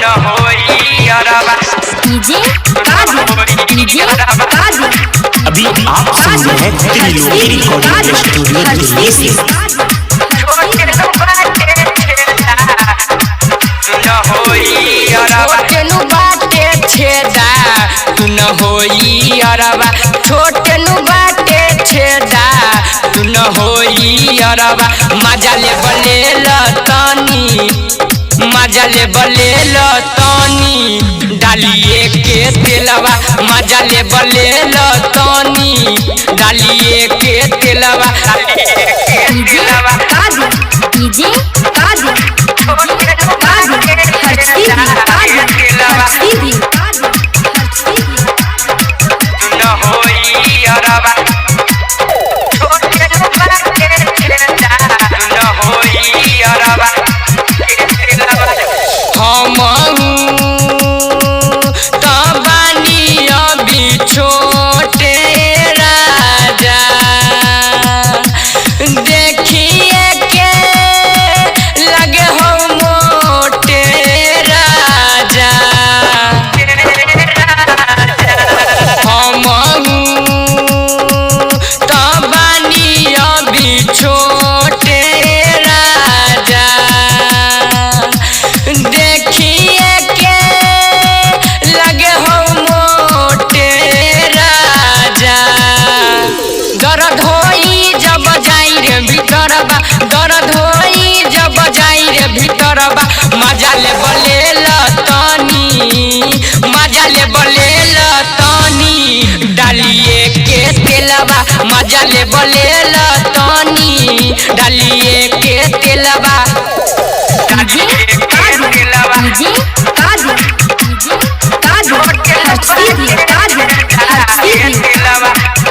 न होई अरबा। डीजे काजी, डीजे काजी। अभी आप सुन रहे हैं त्रिलोकी रिकॉर्डिंग स्टूडियो दिल्ली से। छोटे नु बाटे छेदा न होई अरबा। छोटे नु बाटे छेदा तू न होई अरबा। छोटे नु बाटे छेदा तू न होई अरबा। मजा ले बले लतनी, मजा ले बले लतनी डालिए के तेलवा। मजा ले बले लतनी डालिए के तेलवा। डीजे काजी, डीजे काजी, काजी हर्षदीदी, काजी हर्षदीदी, काजी हर्षदीदी। न होई अरबा। छोटे नु बाटे छेदा न होई अरबा। हमहू त बानी अभी छोटे राजा, देखिए के लगे हो मोटे राजा। हमहू त बानी अभी छोटे राजा, देखिए के लगे हो मोटे राजा। दर्द होई जब जाई रे भीतरबा, दर्द होई जब जाई रे भीतरबा। मजा ले बले लतनी, मजा ले बले लतनी डालिए के तेलबा। मजा ले बले लतनी डालिए के तेलबा। डीजे काजी, डीजे काजी, डीजे काजी हर्षदीदी, काजी हर्षदीदी,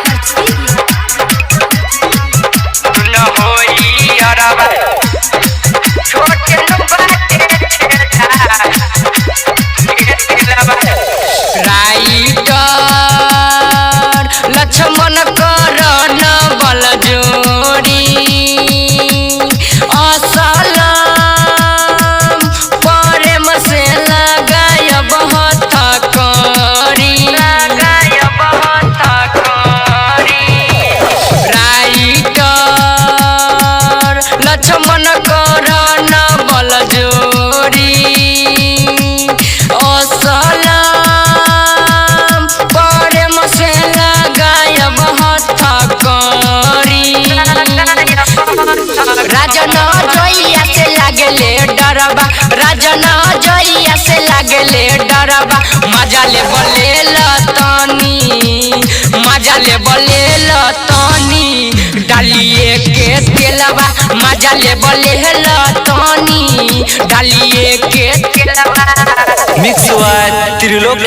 हर्षदीदी। न होई अरबा। छोटे नु बाटे छेदा। राइटर लक्ष्मण करण बल जोड़ी, असलम प्रेम से लगायब हथकड़ी। लगायब हथकड़ी। राइटर लक्ष्मण करण बल जोड़ी, असलम प्रेम से लगायब हथकड़ी। राजन जोइया से लागले डरबा, राजन जोइया से लागले डरबा। मजा ले बले लतनी, मजा ले बले लतनी डालिए के तेलबा। मजा ले बले लतनी डालिए के तेलबा। Mix by Trilok.